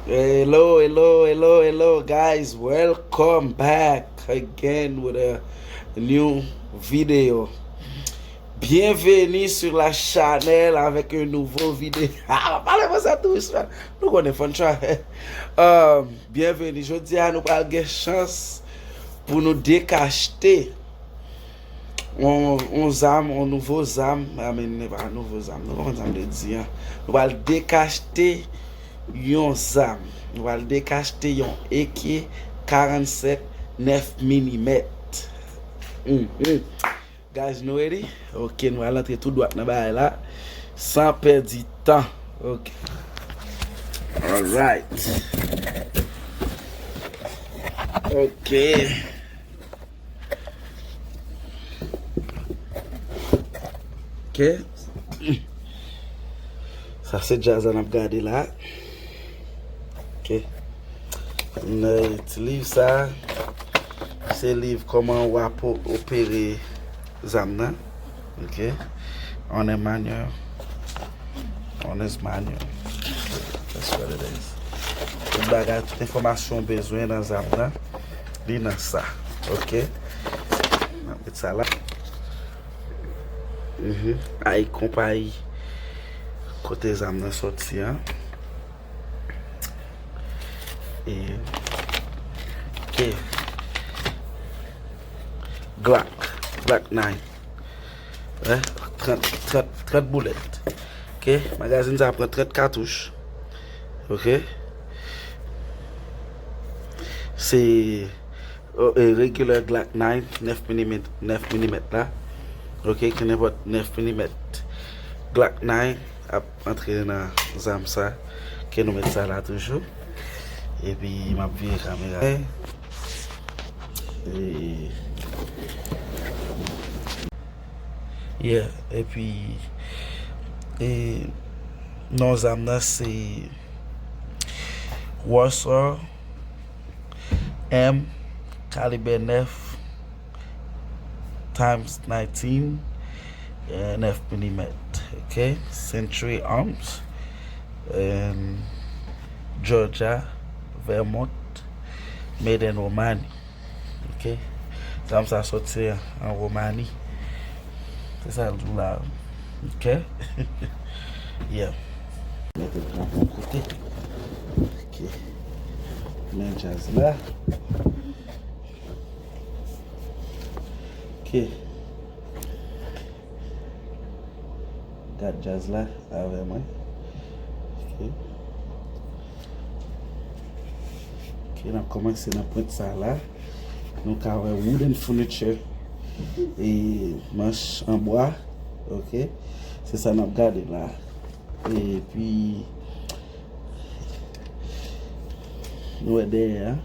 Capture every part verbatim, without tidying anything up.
Hello, hello, hello, hello, guys. Welcome back again with a new video. Bienvenue sur la channel avec un nouveau vidéo. Ah, pale fransè tou, frè. Nou konnen fò n try. Um, bienvenue. Jodi a nou pral gen chans pou nou dekachte yon, yon zam, yon nouvo zam. I mean, e pa nouvo zam, nou konprann sa m vle di an. Nou pral dekachte yon zam. Nou pral dekachte yon A K karannsèt nèf milimèt. Mhm. Guys, nou ready? Ok, nou al antre tou dwat nan bagay la. San pèdi tan. Ok. Alright. Ok. Ok. Sa se djaz la n ap gade la. Ok. Nan ti liv sa, se liv kòman w ap opere zam nan. Ok. Owner manual. Owner's manual. That's what it is. Tout bagay, tout enfòmasyon w bezwen nan zam nan, li nan sa. Ok. N ap met sa la. Mhm. Ay, konpayi kote zam nan soti an. E, ok. Glock, Glock nine. Hein? Trant, trant, trant boulèt. Ok? Magazin sa pran trant katouch. Ok? Se, o, e, regular Glock nine, nèf milimèt, nèf milimèt la. Ok, ke nenpòt nèf milimèt Glock nine ap antre nan zam sa. Ke nou met sa la toujou. Epi m ap vire kamera. E, yeah, epi, e, non zam nan se Warsaw M, kalib nèf times nineteen, eh, nèf milimèt. Ok? Century Arms, and Georgia, Vermont, made in Romania. Ok? Zam sa soti an Romani. Se sa l di w la. Ok? Yeah. Mete l nan bon kote. Ok. Men djaz la. Ok. Gad djaz la avè mwen. Ok. Ok, n ap kòmanse nan pwent sa la. Nou ka wè wooden furniture. E manch an bwa. Ok. Se sa n ap gade la. Epi, nou wè dèyè a.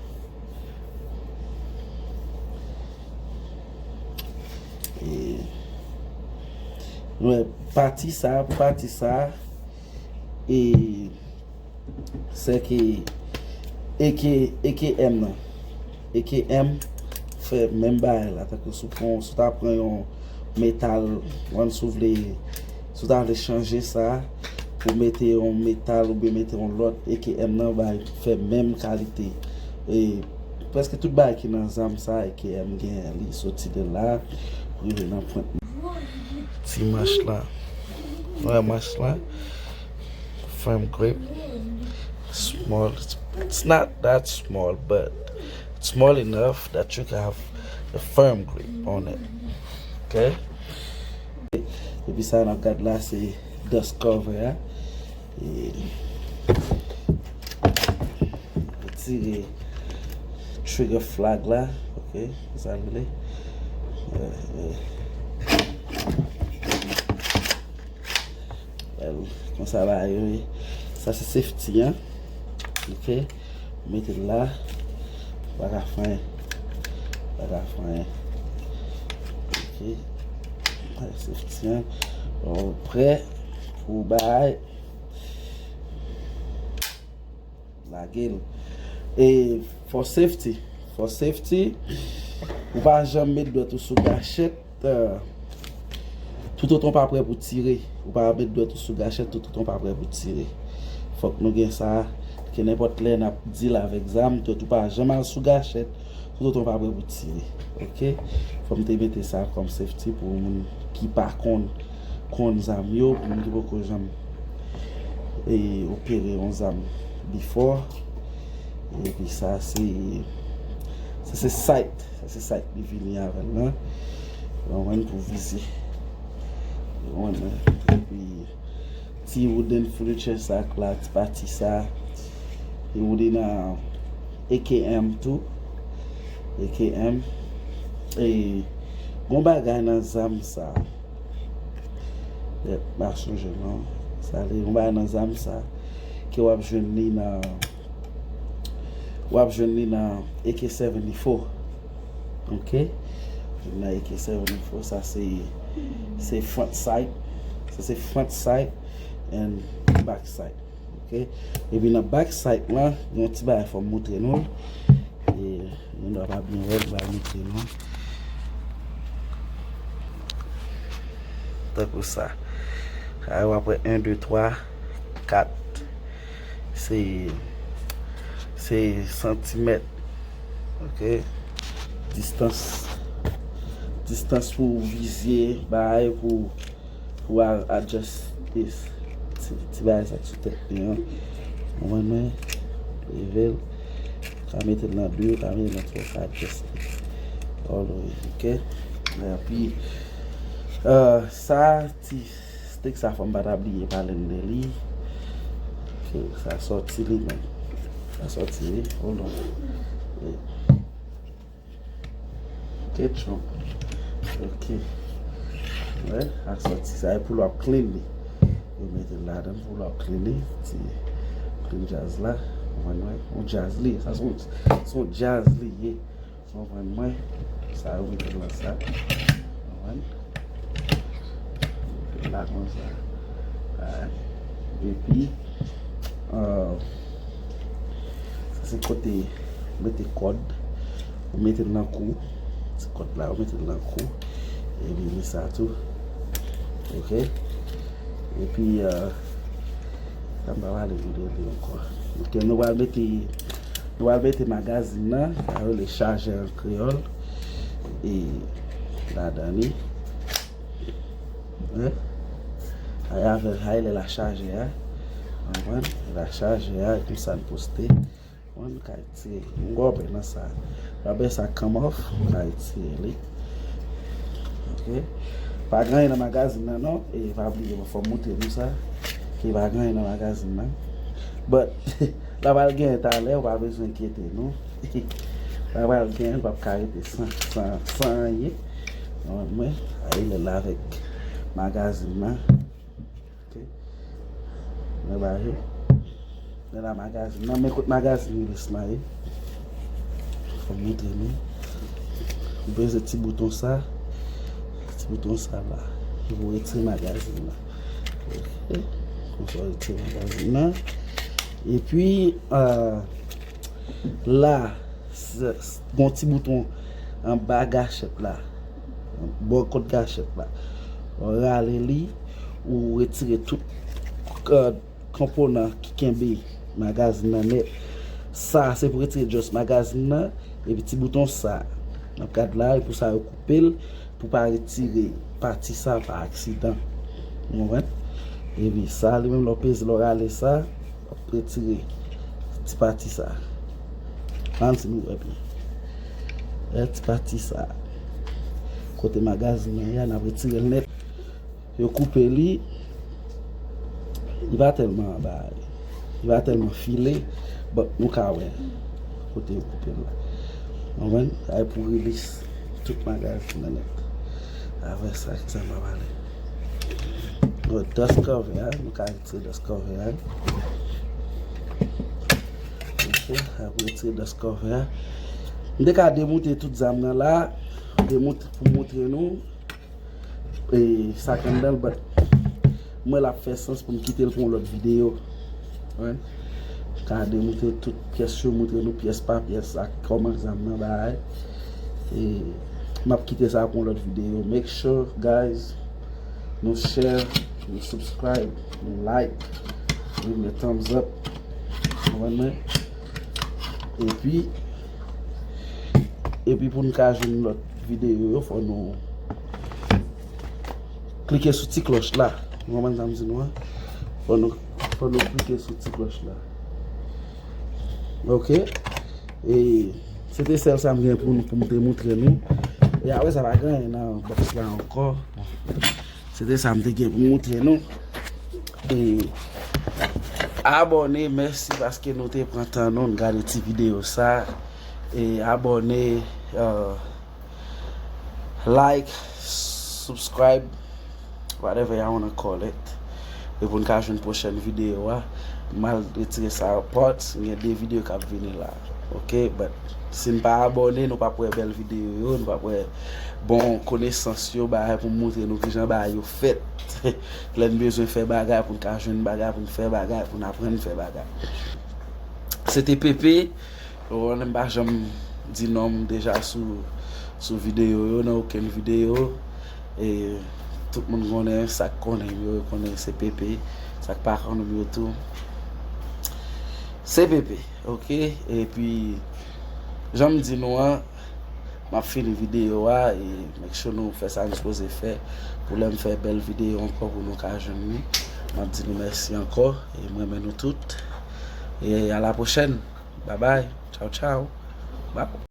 E, nou wè pati sa, pou pati sa, e, se ke, e ke, e ke M nan. E ke M fè menm bagay la, tankou si w pran, si w ta pran yon metal, one si w vle, si w ta vle chanje sa, pou mete yon metal oubyen mete yon lòt, E K M nan bay fè menm kalite. E prèske tout bagay ki nan zam sa, E K M gen, li soti de la, pou rive nan pwent. Ti manch la. Wè manch la. Firm grip. Small. It's, it's not that small, but it's small enough that you can have a firm grip on it. Ok? Epi sa n ap gad la se dust cover a. E, retire trigger flag la. Ok, sa l rele. Eh, eh. Well, konsa la yo ye. Sa se safety an. Ok. Mete l la. Pa ka fè anyen. Pa ka fè anyen. Ok. Sa se safety an. Ou prè pou bay. Lage l. E for safety. For safety, ou pa janm met dwèt ou sou gachèt, euh, toutotan w pa prè pou tire. Ou pa met dwèt ou sou gachèt toutotan w pa prè pou tire. Fòk nou gen sa, Ke nenpòt lè n ap deal avèk zam, tonton pa janm al sou gachèt, pou tonton pa prè pou tire. Oke? Fò m te mete sa kòm safety pou moun ki pa konn, konn zam yo, pou moun ki poko janm e, opere yon zam before. Epi sa se, sa se sight, sa se sight li vini avè l lan. Ou konprann, pou vize. Ou konprann? Epi ti wooden furniture sa k la, ti pati sa. E wooden nan A K M tou. A K M. E gon bagay nan zam sa. Yep, pa sonje non. Sa li, yon bagay nan zam sa ke w ap jwenn li nan, w ap jwenn li nan A K seventy-four. Oke? Jwenn nan A K seventy-four, sa se, se front sight. Sa se front sight and back sight. Oke? Epi nan back sight lan, gen yon ti bagay fò m montre nou l. E, nou dwa pa byen wè l, m pral montre nou. Tankou sa. Sa yo, w ap wè en, de, twa, kat. Se, se santimèt. Oke? Distans. Distans pou vizye, bagay pou pou a-, adjust this. Ti, ti bagay sa k sou tèt li an. Konprann mwen? Leve l. Ka mete l nan de, ka mete l nan twa, ka adjust li. All the way, oke? Epi, euh, sa, ti stick sa, fò m pa ta bliye pale n de li. Oke, sa sòti li menm. Sa sòti li. Hold on. Ketchoup. Oke. Wè, ak sòti sa, e pou lè w ap clean li. Ou mete l ladan l pou lè w ap clean li. Ti clean jazz la. Ou konprann mwen? Yon jazz li ye. Sa se yon, se yon jazz li ye. Ou konprann mwen? Sa yo mete l nan sa. Ou konprann? La konsa. Alright. Epi, euh, sa se kote mete kòd. Ou mete l nan kou. Ti kòd la, ou mete l nan kou. Epi li sa tou. Oke. Epi, euh, sa m pa pale nou de li ankò. Oke, nou pral mete, nou pral mete magazin nan. Sa yo rele chajè an kreyòl. E ladan li. Hein? Ay avè l, ay lè l a chaje a. Konprann? Lè l a chaje a, epi sa l poste. Konprann? Kay tire yon gòbè nan sa. Gòbè sa come off, kay tire li. Oke. Pa gen anyen nan magazin nan non. E pa bliye, fò m montre nou sa. Ke pa gen anyen nan magazin nan. But, la pral gen talè, ou pa bezwen enkyete nou. Sa pral gen, l p ap ka rete san, san, san anyen. Mwen, ay lè l avèk magazin nan. Oke. Mwen ba yo. Mwen la magazin nan, men kote magazin li res la ye. Fò m montre nou. Ou peze ti bouton sa. Ti bouton sa la. Pou retire magazin nan. Oke. Konsa w retire magazin nan. Epi, euh, la, s-, s-, gon ti bouton anba gachèt la. Bò kot gachèt la. Ou rale li, ou retire tout, euh, konponan ki kenbe magazin nan nèt. Sa, se pou retire just magazin nan, epi ti bouton sa. N ap gad la, e pou sa yo koupe l, pou pa retire pati sa pa aksidan. Ou konprann? Epi sa, li menm, lè w peze, lè w rale sa, w ap retire ti pati sa. Ann si nou wè byen. Wè ti pati sa. Kote magazin nan ye a, n ap retire l nèt. Yo koupe li. Li pa tèlman anba. Li pa tèlman file. But nou ka wè kote yo koupe l la. Konprann? Sa e pou release tout magazin nan nèt. Apre sa, ki sa m ap pale? Bon, dust cover a, nou ka retire dust cover a. Ok, apre retire dust cover a. M te ka demoute tout zam nan la. Demoute pou montre nou. E, sa k anndan l, but mwen l ap fè sans pou m kite l pou yon lòt videyo. Right? Ka demoute tout pyès yo, montre nou pyès pa pyès ak kòman zam nan bay. E m ap kite sa pou yon lòt videyo. Make sure, guys, nou share, nou subscribe, nou like, give me a thumbs up. Mwen. Epi, epi pou n ka jwenn lòt videyo yo, fò nou klike sou ti klòch la. Ou konprann sa m di nou an? Fò nou, fò nou klike sou ti klòch la. Ok? E se te sèl sa m gen pou, pou m te montre nou. E apre sa, pa gen anyen nan bòks la ankò. Se te sa m te gen pou m montre nou. E abòne, mèsi paske nou te pran tan nou, n gade ti videyo sa. E abòne, uh, like, subscribe, whatever y'all wanna call it. E pou n ka jwenn pwochèn videyo a, m al retire sa parts, gen de videyo k ap vini la. Ok, but si n pa abòne, nou p ap wè bèl videyo yo, nou p ap wè bon konesans yo, bagay pou m montre nou kijan bagay yo fèt. Lè n bezwen fè bagay, pou n ka jwenn bagay, pou n fè bagay, pou n aprann fè bagay. Se te Pepe. Ou konnen m pa janm di non m deja sou, sou videyo yo, nan okenn videyo. E tout moun konnen, sa k konnen m yo, yo konnen se Pepe. Sa k pa konnen m yo tou, se Pepe, ok? Epi, jan m di nou an, m ap fini videyo a, e make sure nou fè sa nou sipoze fè, pou lè m fè bèl videyo ankò pou nou ka jwenn li. M ap di nou mèsi ankò, e m renmen nou tout. E a la pwochèn. Bye bye. Tchaw, tchaw. Bye.